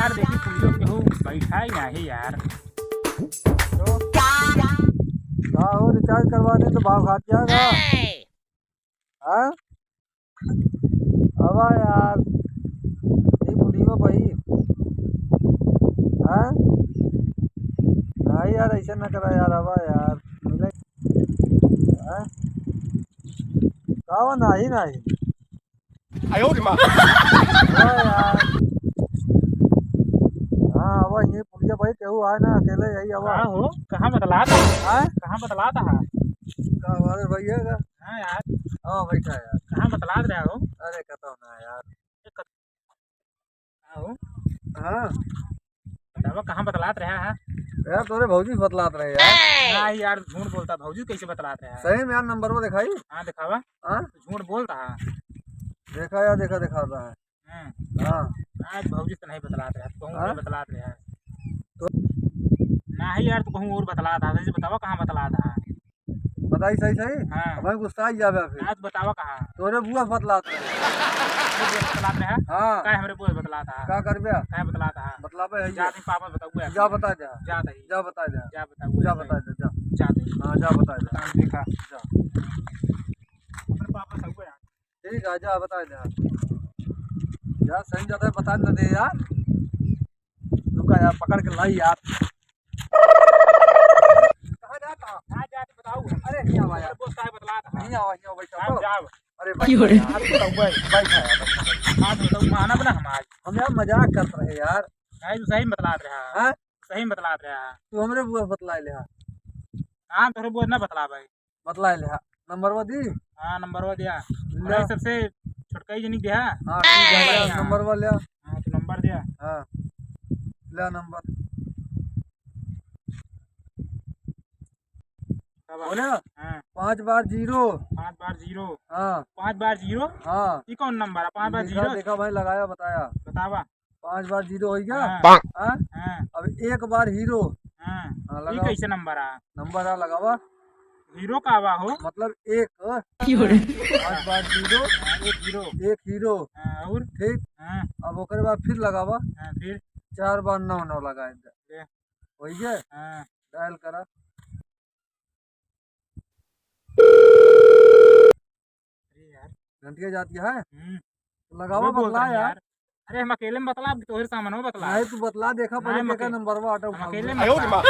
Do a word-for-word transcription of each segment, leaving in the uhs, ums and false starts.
यार, देखी, तुम लोग केहू बैठा ही नाही यार। तो का हो, recharge करवा दे तो भाव खात जाएगा। हाँ? आवा यार, ये पुलियो भाई। हाँ? नाही यार, ऐसे ना करा यार, आवा यार। मिले। हाँ? का हो, नाही, नाही। आयो रे माँ। हाँ यार। हाँ, आवा, ये पुलिया भाई, केहू आए ना, अकेले यही आवा। हाँ हो, कहाँ बतलात हा? हाँ? कहाँ बतलात हा? का हमारे भैया का? हाँ यार। हाँ, बैठा यार। कहाँ बतलात रहा हो? अरे, कतौ ना यार। ये कत-, हाँ हो। हाँ। बतावा, कहाँ बतलात रहा है? यार, तोरे भौजी बतलात रहे यार। नहीं यार, झूठ बोलता, भौजी कैसे बतलात रहा है? सही में यार, नंबर वो दिखाई। हाँ, दिखावा। हाँ? झूठ बोलता है। देखा यार, देखा, दिखाता है। हाँ। हाँ। आज भौजी तो नहीं बतलात रहा, तू कहूँ हाँ? और बतलात रहा। तो? नहीं यार, तू कहूँ और बतलात रहा, जैसे बतावा कहाँ बतलात रहा। बताई सही सही? हाँ। हमें गुस्सा ही जावे फिर। आज बतावा कहाँ। तोरे बुआ बतलात रहा। हमरे बुआ बतलात रहा? हाँ। काहे हमरे बुआ बतलात रहा? का करबे? काहे बतलात रहा? बतलाबे है जा ये। नहीं पापा बताऊँ। जा बता जा। जा तही। जा बता जा। जा बताऊँ। जा बता जा, जा। जा तही। हाँ, जा बता जा। हाँ, देखा। जा। अपने पापा बताऊँ। ठीक है, जा बता दे यार। यार, सही जाता है, बता न दे यार। रुका यार, पकड़ के लाई यार। कहाँ जाता? कहाँ जाते बताओ? अरे, नहीं आवा यार। बस काहे बतलात हा? नहीं आवा, नहीं आवा, बैठा हाँ, तो। जाओ। अरे, क्यों रे? बैठा यार, बैठा, बैठा, बैठा यार, बैठा, बैठा। हाँ, तो बताओ, माना बना हम आज। हम यार मजाक करत रहे यार। नहीं, तू सही में बतलात रहा। हाँ? सही में बतलात रहा। तू हमरे बुआ बतला ले हा। हाँ, तोहरे बुआ ना बतला भाई। बतला ले हा। नंबरवा दी? हाँ, नंबरवा दिया। ले। अरे, सबसे छोटका ही जनी दिया। हाँ, ठीक है, ले, हाँ। नंबरवा ले। हाँ, तो नंबर दिया। हाँ। ले नंबर। का बात? बोले? हाँ। पाँच बार जीरो। पाँच बार जीरो। हाँ। पाँच बार जीरो? हाँ। ई कौन नंबर है? पाँच बार देखा, जीरो? देखा भाई, लगाया, बताया। बतावा। पाँच बार जीरो हो गया। हाँ। हाँ? हाँ। अब एक बार हीरो। हाँ। हाँ, ई लगाओ। कैसे नंबर आ? नंबर आ लगावा। हीरो का आवा हो? मतलब एक। क्यों रे? पाँच बार जीरो। हाँ, एक हीरो। एक हीरो। हाँ, और? ठीक। हाँ। अब ओकरे बाद फिर लगावा। हाँ, फिर? चार बार नौ नौ लगाए दे। ले। वही है? हाँ। डायल करा। अरे यार। घंटिया जाती है? हम्म। लगावा, वो बोलत बतला रहे यार। यार। अरे हम अकेले में बतला, अब तोहरे सामने में बतला। नहीं, तू बतला, देखा नहीं, पहले हम केका अकेले, नंबरवा आटा हम उठाओ। अकेले में आयो रे बतला। माँ।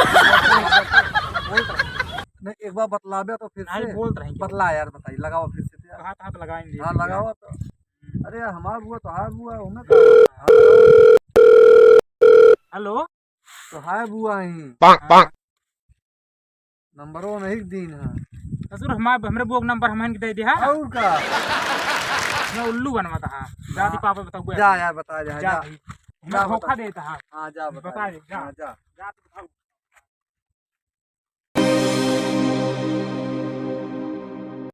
बोल रहे। नहीं, एक बार बतलाबे तो फिर नहीं, से। बोल रहे हैं। बतला यार, बताइए, लगावा फिर से यार। हाथ, हाथ लगाएंगे हाँ, यार। लगावा तो। हम्म। अरे यार, हमार बुआ, तोहार बुआ, हमें का? हाँ, लगावा। हेलो। तो हाय बुआ ही। पाक, हाँ। पाक। नंबरो नहीं दिन है। ससुर, हमार, हमरे बुआ के नंबर हमहन के दे दिया। और का? मैं उल्लू बनवा था। जा दी हाँ। पापा बताऊँ। जा यार, बता जा, जा जा। भाई। जा हमें धोखा बता। देता है। हाँ, जा बता बता जा। दे, जा। हाँ, जा। जा तो बताओ।